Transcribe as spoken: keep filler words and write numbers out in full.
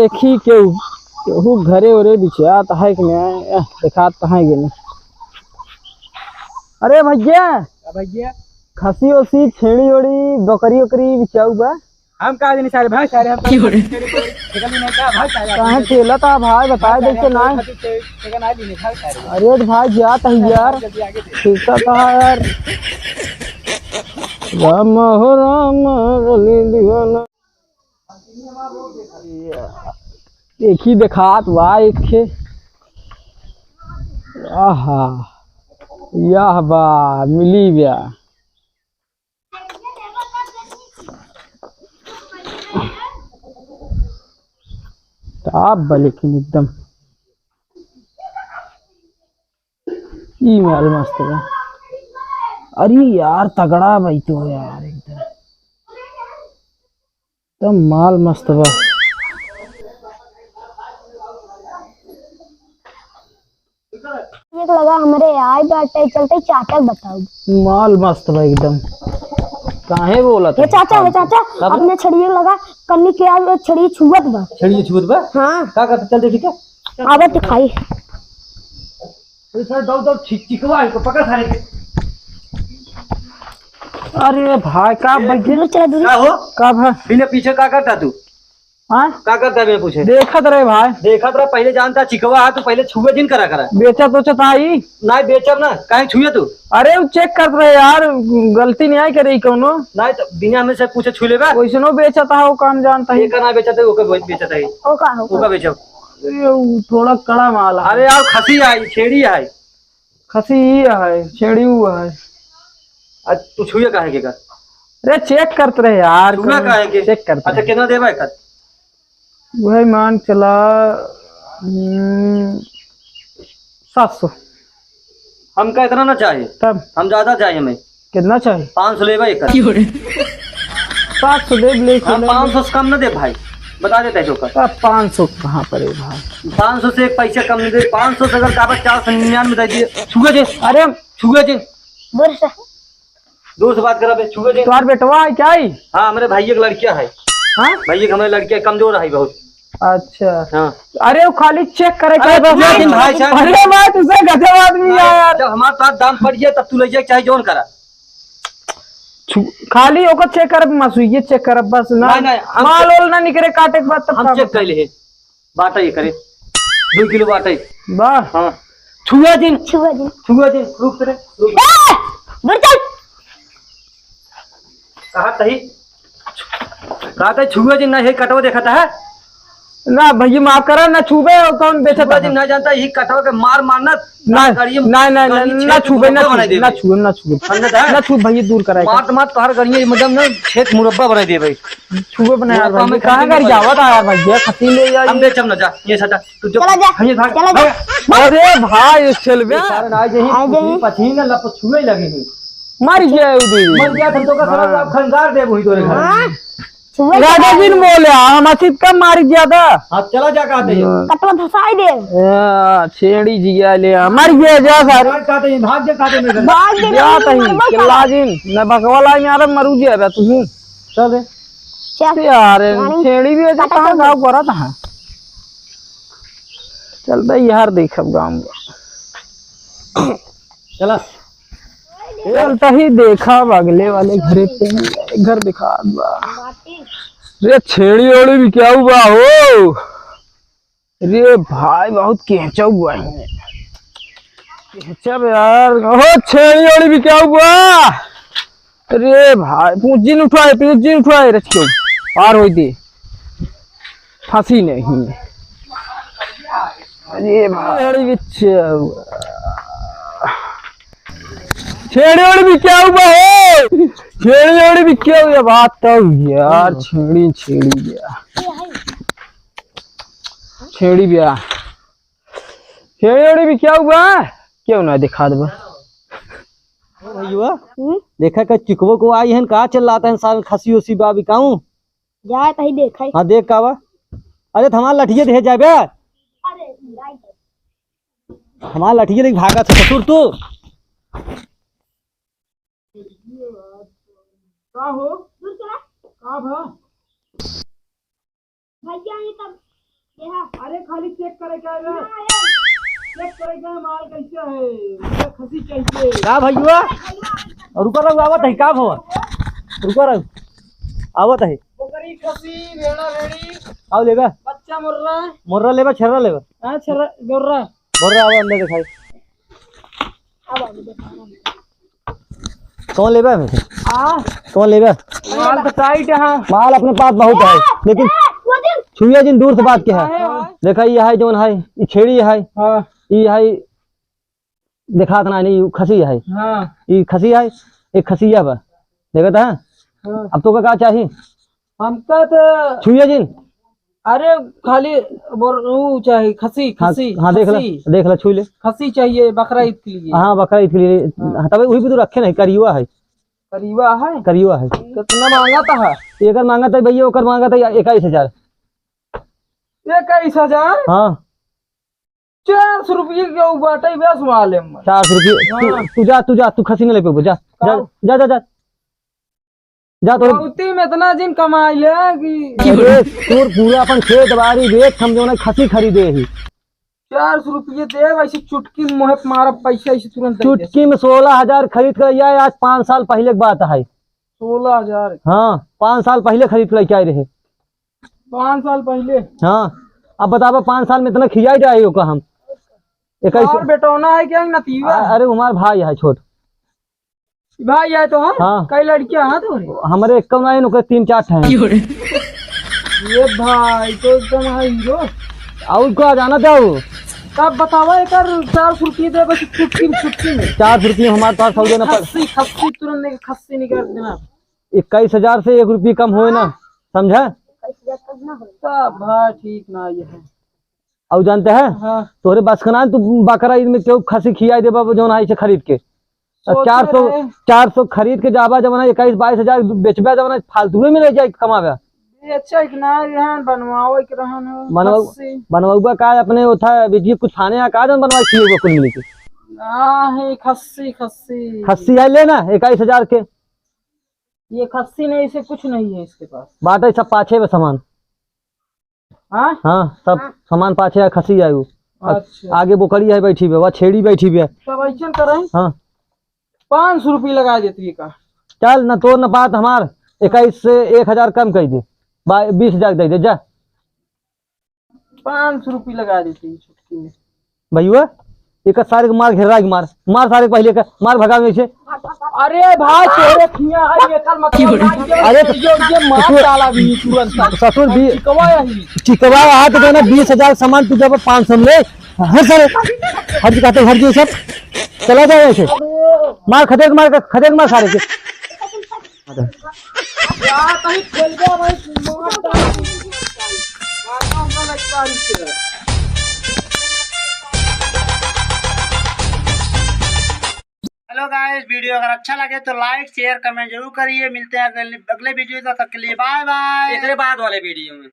देखी केहू, केहू घरे ओरे बिचात है कि नहीं, एह, देखात कहाँ गए? अरे भैया, का भैया? खसी ओसी, छेड़ी ओड़ी, बकरी ओकरी बिचाऊ बा? हम का जानी सारे भाई, सारे हम तो क्यों रे? ठेका लेने का भाई, सारे कहाँ ठेला था भाई, बताए भाई, सारे देखे हम ना। तो ठेका ना लेने भाई, सारे। अरे तो भाई जात है यार, जल्दी आगे दे। ठेका था यार। राम हो राम, बलि दीवाना। देखी देखात बा एक खे। आहा, यह बा, मिली बा। टॉप बा लेकिन एकदम। ई माल मस्त बा। अरे यार, तगड़ा बा ई तो यार, एकदम, एकदम माल मस्त बा। एक लगा हमरे आए बाटे, चलते चाचा के बताऊ। माल मस्त बा एकदम। काहे बोलत ये है? चाचा, ये चाचा, का बा? अपने छड़िए लगा, कन्नी के आज छड़िए छुअत बा। छड़िए छुअत बा? हाँ। का करत? चल देखी तो। आवा दिखाई। अरे सारे दौड़, दौड़, छिक-, छिकवा है, इसको पकड़ सारे के। अरे भाई, का ए, भाई? दूर चला, दूर। का हो? का भा? बिना पीछे का करता तू? हाँ? का करता है, मैं पूछे? देखत रहे भाई। देखत रहे, पहले जानता चिकवा है, तू पहले छुए जिन करा करा। बेचत उचत आई? नहीं बेचब ना, काहे छुए तू? अरे, वो check करत रहे यार, गलती नहीं आई करे कौनो। नहीं तो बिना हमें से पूछे छू लेबा। वैसनो बेचत है, वो काम जानता है। एका ना बेचत है, ओका बेचत है। ओका, ओका। ओका बेचब। अरे, वो थोड़ा कड़ा माल है। अरे यार, खसी आई, छेड़ी आई। खसी ई है, छेड़ी ऊ है। आ, तू छुए काहे के कर? अरे, check करत रहे यार, छुए कौन काहे के? Check करत अच्छा, रहे। कितना देबा एकर? वही मान चला, हम्म, सात सौ। हमका इतना ना चाहिए। तब? हम ज्यादा चाहिए हमें। कितना चाहिए? पाँच सौ लेबा एकर। क्यों रे? सात सौ देब, लेकिन हम पाँच सौ से कम ना दे भाई, बता देते हैं जोकर। अब पाँच सौ कहाँ पर है भाई? पाँच सौ से एक पैसा कम नहीं दे, पाँच सौ से अगर काबा चार सौ निन्यानवे दे दिए, छुए जे। अरे छुए जे। दूर से। दूर से बात करा बे, छुए जे। तुम्हार बेटवा है क्या ही? हाँ, हमरे भाई एक लड़किया है। हाँ? भाई एक हमरे लड़किया कमजोर है बहुत। अच्छा। हाँ। अरे वो खाली check करे अरे के बस। छुए जे भाई साहब। अरे भाई, तुझे गजब आदमी है यार। जब हमारे पास दाम पड़ गया तब तू ले जाए चाहे जोन करा। छु-, खाली ओकर check करब, मासु, ये check करब बस ना। नहीं, नहीं, हम माल check ओल ना निकरे काटे के बाद तब हम का check कर ले। बाटा ये करे। दो किलो बाटा ये। बा। हाँ। छुआ जिन। छुआ जिन। छुआ जिन। रुक रे, रुक। ए! दूर चल। कहा तही? कहा तही छुआ जिन ना, हे कटवा देखता है? ना भैया, माफ करा, ना छुबे, और कौन बेचत छुआ है? जिन ना जानता, ही कटवा के मार मारना, ना, गाड़ी में, ना, ना, गाड़ी ना, में ना छेद छुबे, ना मुर्गा बनाई छुबे, देबे। ना छुबे, ना छुबे। समझत है? ना छुबे भैया, दूर करा। मार तो मार, तोहर गाड़ी में एकदम ना छेद मुरब्बा बनाई देबे। छुबे बना यार मुरब्बा भाई, में कहाँ खाली गाड़ी नहीं जावत है यार भैया, खसी ले जाइए। हम बेचब ना, जा, ये सटा, तू जो चला जा, हम ये भाग, चला जा। भाग। अरे भाई, इस चलबे। सारे ना जाइए, आ जाइए। पसीना लप छुए लगे हैं। मर गया है उधर। मर गया था तो का साला हाँ। खंगार दे वही तोरे घर। हाँ। छुए राजा के जी ने बोले, हम असित का मारी ज्यादा। हाँ, चला जा, कहते हैं। कटवा धसाई दे। ए, छेड़ी जिया ले, मर गया जा सारे। भाग, कहते हैं, भाग जा, कहते हैं, मेरे घर। भाग जा, जा मेरे तही, घर। चिल्ला जिन, न बकवाला में आरम मरू जिया बे, तू। चल दे। चल। यार, रानी, छेड़ी भी है, काटा कहाँ चल। गाँव करत है? चल बे, यार, देखब गाँव में। चला। चल तही देखा बा अगले वाले घरे पे, घर दिखा बा। रे छेड़ी ओड़ी भी क्या हुआ हो? रे भाई बहुत केंचा हुआ है। केंचा बे यार, हो छेड़ी ओड़ी भी क्या हुआ? रे भाई पूछ जिन उठाए, पूछ जिन उठाए रच के पार होई दे। फांसी नहीं। अरे भाई, अरे बिच्छू। छेड़ी ओड़ी भी क्या हुआ है? छेड़ी ओड़ी भी क्या हुआ? बात तो यार, छेड़ी, छेड़ी गया। छेड़ी गया। छेड़ी ओड़ी भी क्या हुआ? क्यों ना दिखा देबा? ओ भैया, हम्म? देखा का चिकवो को आई हन, का चिल्लात हन सारे खसी ओसी बा बिकाऊ? जाए तही देखाई। हाँ, देख का बा। अरे, त हमार लठिया दे जाबे। अरे, हमार लठिया लेके भागत है ससुर तू। का हो? का भा? भैया, ये तब अरे खाली check करे का है ना? Check करे का है, माल कैसे है? मुझे खसी चाहिए। का भैया? रुका रहो, आवत है, का भवा? रुका रहो, आवत है। बकरी, खसी, भेड़ा, भेड़ी। आओ लेबा। बच्चा मुर्रा। मुर्रा लेबा, छर्रा लेबा? हाँ, छर्रा, मुर्रा। मुर्रा, आओ अंदर दिखाई। कौन लेबा है? हाँ। कौन लेबा? माल तो tight है। माल अपने पास बहुत है, लेकिन छुइया जिन, दूर से बात के है। हाँ। देखा, ये है जौन है, ये छेड़ी है, हाँ। ये है, देखात ना, नहीं, खसी है। हाँ। ये खसी है, एक खसिया बा, देखत है? हाँ। अब तोका का चाही? हमका तो छुइया जिन। अरे, खाली बोर-, ऊ चाही, खसी, हाँ, खसी, हाँ, देख ला, खसी। देख ला, छुई ले। खसी चाहिए बकरा ईद के लिए। हाँ, बकरा ईद के लिए। हाँ। हाँ, तबे वही पे तो रखे नहीं, करियुआ है। करियुआ है? करियुआ है। कितना मांगत है? एकर मांगत है भैया, ओकर मांगत है इक्कीस हजार। इक्कीस हजार? हाँ। चार सौ रुपये के ऊ बाटे, बस वाले में। चार सौ रुपये? तू, हाँ। तू जा, तू जा, तू खसी न ले पेबो, जा, जा, का? जा, जा, जा। जा तो। बहुती में इतना जिन कमाई है कि अरे, तोर पूरा अपन खेत बाड़ी बेच, हम जौन है खसी खरीदे ही। चार सौ रुपये दे, वैसे चुटकी में मोहे मारब पैसा, ऐसे तुरंत दे दे। चुटकी में सोलह हजार खरीद के लिया, आज पाँच साल पहले की बात है। सोलह हजार? हाँ, पाँच साल पहले खरीद के लेके आए रहे। पाँच साल पहले? हाँ, अब बतावा, पाँच साल में इतना खियाई जाए का हम? इक्कीस और बेटौना है क्या, नतीवा? अ-, अरे, हमार भाई है छोट। भाई है तो, हाँ? हाँ। कई लड़कियां हैं तोहरे? हमरे एक कम आए, ओकरे तीन चार ठे हैं। ये भाई तो एकदम है हीरो। और का जाना था वो? तब बतावा, एकर चार सौ रुपये दे, बस चुटकी में, चुटकी में। चार सौ रुपये हमारे पास हो जाना पड़। खस्सी, खस्सी तुरंत निक-, खस्सी निकाल देना। इक्कीस हजार से एक रुपये कम होए ना, समझा? तब भाई ठीक ना ये है। और जानते हैं, हाँ। तोहरे बस का ना, तू बकरा ईद में केहू खसी खियाई देबा, जौन है इसे खरीद के। अब सोचे चार सौ, रहे। चार सौ खरीद के जाबा, जब ना इक्कीस बाईस हजार बेचबा, जब ना फालतू में रह जाए कमाबा। बेचे के ना रहन, बनवावे के रहन हो, बनवा-, खस्सी। बनवाबा का अपने ओथा बेटिए कुछ खाने आ का जौन बनवा के खिएबा कुल मिलके। ना है खस्सी, खस्सी। खस्सी है लेना इक्कीस हजार के। ये खस्सी नहीं, इसे कुछ नहीं है इसके पास। बात है सब पाछे में सामान। हाँ? हाँ, सब हाँ। सामान पाछे है, खसी है वो। अच्छा। आगे बोकड़ी है बैठी बे, वह छेड़ी बैठी बे। तब ऐसन करें? हाँ। पाँच सौ रुपये लगा देती है का? चल, न तोर न बात हमार, इक्कीस से एक हजार कम कर दे, बा-, बीस हजार दे दे, जा। पाँच सौ रुपये लगा देती है छुटकी में। भैया, एक सारे के मार, घेरा के मार, मार सारे के पहले का, मार भगा में से। अरे भाई, तोरे खिया है, ये कर मत, अरे, ये, ये मार ससुर, डाला भी तुरंत। ससुर भी, चिकवा है। चिकवा है तो ना, बीस हजार सामान तू जब पाँच सौ में ले, हट सारे, हट के कहते, हट के सब, चला जाए ऐसे। मार, खदेड़ मार, खदेड़ मार सारे के। या कहीं खेल गया भाई, मार डाल। मारना उतना लगता है इसे। Hello guys, video अगर अच्छा लगे तो like, share, comment जरूर करिए। मिलते हैं अगले, अगले video, तब तक के लिए bye bye। एकरे बाद वाले video में।